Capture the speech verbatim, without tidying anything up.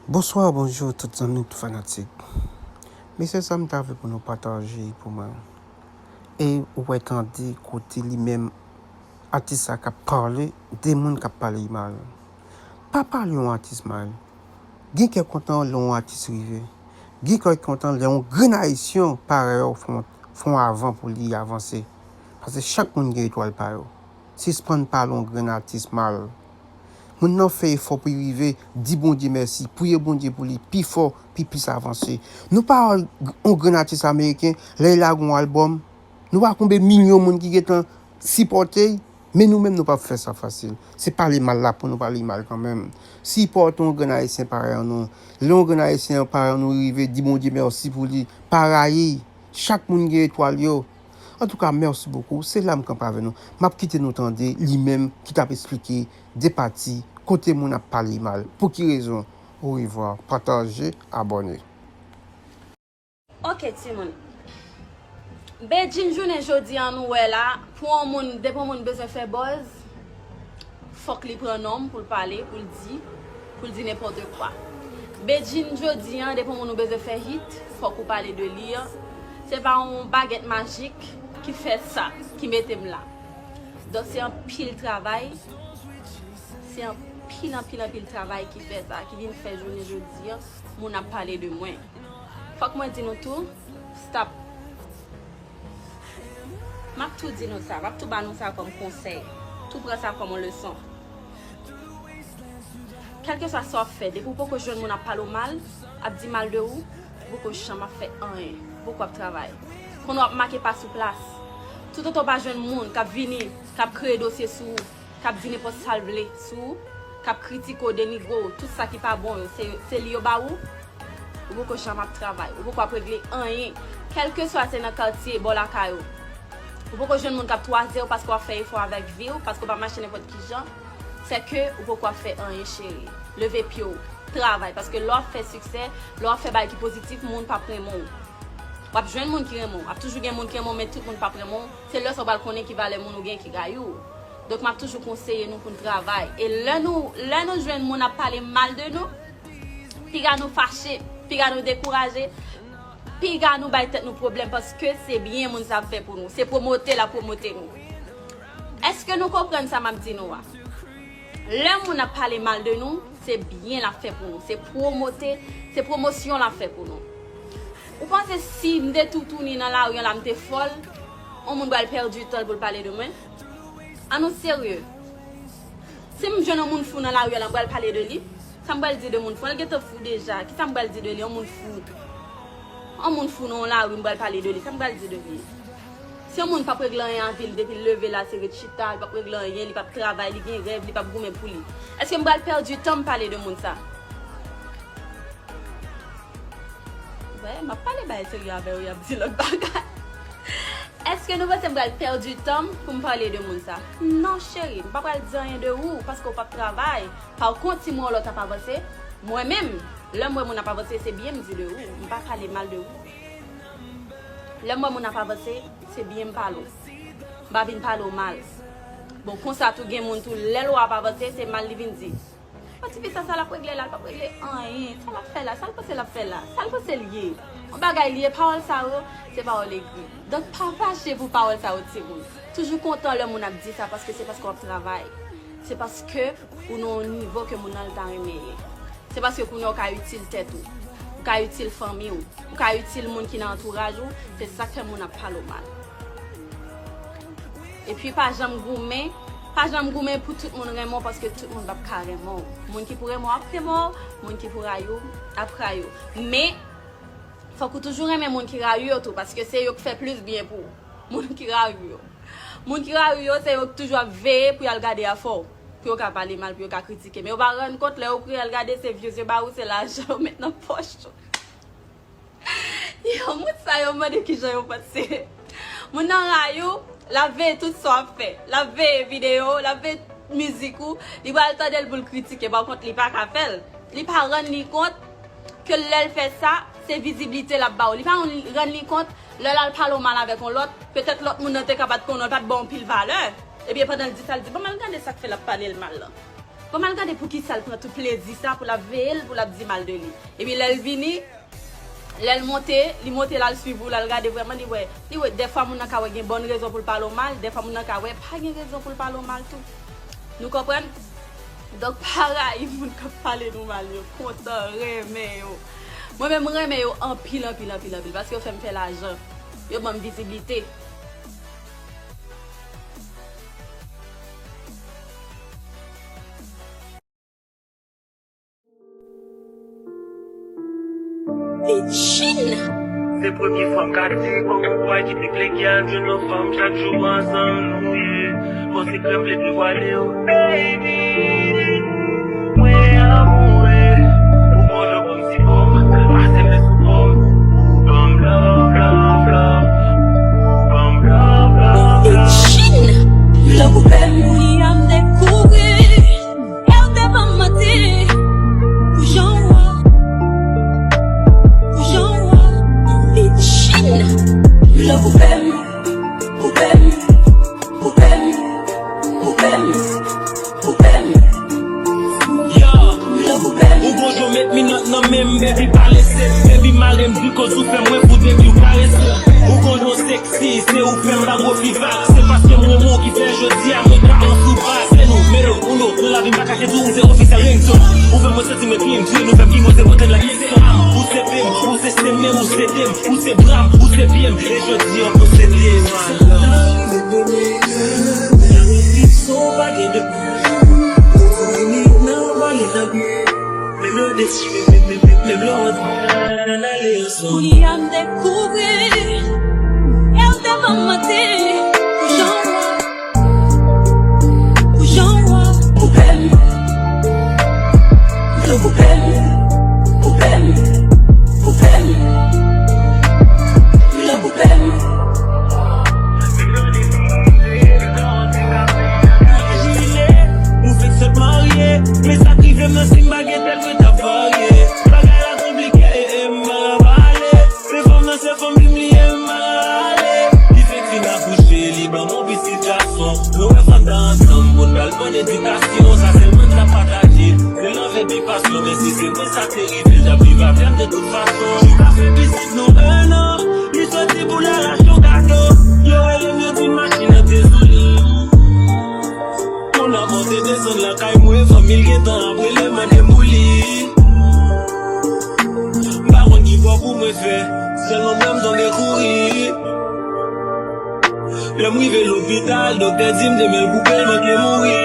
Bonswa, bonjou tout zanmi, tout fanatik. Mesaj sa m ta vle pou nou pataje pou mwen. E ou wè tande kote li menm atis sa k ap pale de moun k ap pale mal. Pa pale yon atis mal. Gen kè kontan lè yon atis rive. Gen kè kontan lè yon grenn ayisyen parèy ou fè yon, fè yon avan pou li avanse. Paske chak moun gen etwal pa yo. Sispann pale yon grenn atis mal. Moun nan fè efò pou l rive, di Bondye mèsi, priye Bondye pou li pi fò, pi plis avanse. Nou pa wè yon grenn atis ameriken, lè l lage yon albòm, nou pa konbyen milyon moun ki gentan sipòte l, men nou menm nou p ap fè sa fasil. Se pale mal la pou nou pale mal kanmenm. Sipòte yon grenn ayisyen parèy an nou. Lè yon grenn ayisyen parèy an nou rive, di Bondye mèsi pou li, pa rayi. Chak moun gen etwal yo. Antouka, mèsi bokou. Se la m kanpe avè nou. M ap kite nou tande li menm ki t ap esplike de pati kote moun ap pale mal. Pou ki rezon? Orevwa. Pataje, abòne. Ok, timoun. Bedjine jounen jodi an nou wè la, pou yon moun, depi yon moun bezwen fè buzz, fòk li pran non m pou l pale, pou l di, pou l di nenpòt kwa. Bedjine jodi an, depi yon moun ou bezwen fè hit, fòk ou pale de li an. Se pa yon bagèt majik ki fè sa, ki mete m la. Donk se anpil travay, se anpil, anpil, anpil travay ki fè sa, ki vin fè jounen jodi an, moun ap pale de mwen. Fòk mwen di nou tou, stop. M ap tou di nou sa, m ap tou ba nou sa kòm konsèy. Tou pran sa kòm yon leson. Kèlkeswa sa w ap fè, depi w poko jwenn moun ap pale w mal, ap di mal de ou, ou poko janm ap fè anyen, ou poko ap travay. Konnen w ap make pa sou plas. Toutotan w pa jwenn moun k ap vini, k ap kreye dosye sou ou, k ap di nenpòt sa l vle sou ou, k ap kritike w, denigre w, tout sa ki pa bon yo, se, se li yo ba ou, ou poko janm ap travay, ou poko ap regle anyen. Kèlkeswa se nan katye, bò lakay ou. Ou poko jwenn moun k ap twazè w paske w ap fè efò avèk vi w, paske w p ap mache nenpòt ki jan, se ke ou poko ap fè anyen, cheri. Leve pye w, travay, paske lè w ap fè siksè, lè w ap fè bagay ki pozitif, moun p ap renmen w. W ap jwenn moun ki renmen w, ap toujou gen moun ki renmen w, men tout moun p ap renmen w. Se lè sa w pral konnen ki valè moun ou gen ki rayi w. Donk, m ap toujou konseye nou pou n travay. E lè nou, lè nou jwenn moun ap pale mal de nou, piga nou fache, piga nou dekouraje, piga nou bay tèt nou pwoblèm, paske se byen moun sa ap fè pou nou. Se pwomote l ap pwomote nou. Èske nou konprann sa m ap di nou a? Lè moun ap pale mal de nou, se byen l ap fè pou nou. Se pwomote, se pwomosyon l ap fè pou nou. Ou panse si m te toutouni nan lari an la, m te fòl, yon moun pral pèdi tan l pou l pale de mwen? An nou serye. Si m jwenn yon moun fou nan lari an la, m pral pale de li? Sa m pral di de moun fou an? L gentan fou deja. Kisa m pral di de li? Yon moun fou. Yon moun fou nan yon lari, m pral pale de li. Sa m pral di de li? Si yon moun p ap regle anyen a vi l, depi l leve la, se ret chita, li p ap regle anyen, li p ap travay, li gen rèv, li p ap goumen pou li. Èske m pral pèdi tan m pale de moun sa? Wè, m ap pale bagay serye avè yo, y ap di lòt bagay. Èske nou panse m pral pèdi tan m pou m pale de moun sa? Non, cheri, m pa pral di anyen de ou, paske w p ap travay. Pa kont, si mwen yon lòt ap avanse, mwen menm, lè m wè moun ap avanse, se byen m di de ou, m pa pale mal de ou. Lè m wè moun ap avanse, se byen m pale w. M pa vin pale w mal. Bon, konsa tou gen moun tou, lè lwa ap avanse, se mal li vin di. Bon, tifi sa, sa l ap regle la, l p ap regle anyen. Sa l ap fè la, sa l panse l ap fè la, sa l panse l ye. Yon bagay li ye, pawòl sa yo, se pawòl egri. Donk, pa fache pou pawòl sa yo, timoun. Toujou kontan lè moun ap di sa, paske se paske w ap travay. Se paske ou nan yon nivo ke moun nan ta renmen ye. Se paske kounye a ou ka itil tèt ou, ou ka itil fanmi w, ou ka itil moun ki nan antouraj ou, se sa k fè moun ap pale w mal. Epi pa janm goumen, pa janm goumen pou tout moun renmen w, paske tout moun p ap ka renmen w. Moun ki pou renmen w ap renmen w, moun ki pou rayi w ap rayi w. Men, fòk ou toujou renmen moun ki rayi w yo tou, paske se yo k fè plis byen pou ou. Moun ki rayi w yo. Moun ki rayi w yo, se yo k toujou ap veye pou y al gade afè w, pou yo ka pale mal, pou yo ka kritike. Men yo pa rann kont, lè yo kouri al gade, se vye zye ba ou, se lajan yo met nan pòch ou. Yo, moun sa yo mande kijan yo panse. Moun nan rayi w, l ap veye tout sa w ap fè. L ap veye videyo, l ap veye mizik ou. Li pral tande l pou l kritike, pa kont li pa ka fè l. Li pa rann li kont ke lè l fè sa, se viziblite l ap ba ou. Li pa rann li kont, lè l al pale w mal avèk yon lòt, petèt lòt moun nan te ka pa t konnen w, l pa t ba w anpil valè. Ebyen, pandan l di sa, l di, "Ban m al gade sa k fè l ap pale l mal lan." Kòman l gade pou ki sa l pran tout plezi sa pou l ap veye l, pou l ap di mal de li. Epi lè l vini, lè l monte, li monte l al swiv ou, l al gade vrèman, li wè, li wè, dèfwa moun nan ka wè gen bòn rezon pou l pale w mal, dèfwa moun nan ka wè pa gen rezon pou l pale w mal tou. Nou konprann? Donk, pa rayi moun k ap pale nou mal yo, kontan renmen yo. Mwen menm, m renmen yo anpil, anpil, anpil, anpil, paske yo fè m fè lajan. Yo ban m viziblite. Pitchin! Se premye fwa m ka di kòman bwa ki te pleke al jwenn yon fanm chak jou ansanm nou ye. Konsekre m vle devwale w, baby. Mwen amoure, ou konn ou konn si pòm, pase m sou pòm. Ou ban m love, love, love. Ou ban m love, love, love. Pitchin! Love ou fè m. Kounye a m dekouvri. E w te ban m manti. Pou jan w a. Pou jan w a. Pitchin. Love ou fè m. Ou fè m. Ou fè m. Ou fè m. Ou fè m. Yo, love ou fè m. Ou gon jan w met minòt nan men m, baby, pa lese m. Baby, mare m, di koz ou fè mwen fou depi w karese m. Ou gon jan w sexy, se ou fè m pa gwo fifa. Se paske m renmen w ki fè jodi a mwen ka an soupa. Se nou, melo, uno, nan lavi m pa kache di w m se ofisyèl ringtone. Ou fè mwen santi mwen Clinton, ou fè m ki mwen se pote la kesyon. Ou se plim, ou se semen, ou se tem, ou se bra m, ou se pye m. E jodi an posede. Sa rive demen, sa rive demen, sa rive demen, sa rive demen. Menm lè w desi, menm, menm, menm, menm lè w antre, n ale ansanm. Kounye a m dekouvri, e w te ban m manti. Pou jan w a, pou jan w a. Ou fè m, love ou fè m, ou fè m, ou fè m. Love ou fè m. Imajine, nou fenk sot marye, men sa k rive m nan si m pa gen tèl mwen t ap varye. Bagay la konplike, e, e, m pa ka pale. Se fanm nan, se fanm li m li ye, m pa ka rale. Li fenk fin akouche, li ban m yon pitit gason. Nou wè fanm ta ansanm pou n al pran edikasyon. Sa sèl mwen k t ap pataje. Se love epi pasyon, men si se mwen sa te rive, l t ap viv avè m de tout fason. Jou ka fè pitit nou en an, li soti pou l al achte yon gato. Yo rele m, yo di machin nan te sou li. Moun nan monte desann lakay mwen, fanmi l gentan ap rele m mande m pou li. M pa konn ki bò pou mwen fè, sèlman m wè m tande kouri. Lè m rive lopital, doktè di m demen l koupe, l manke mouri.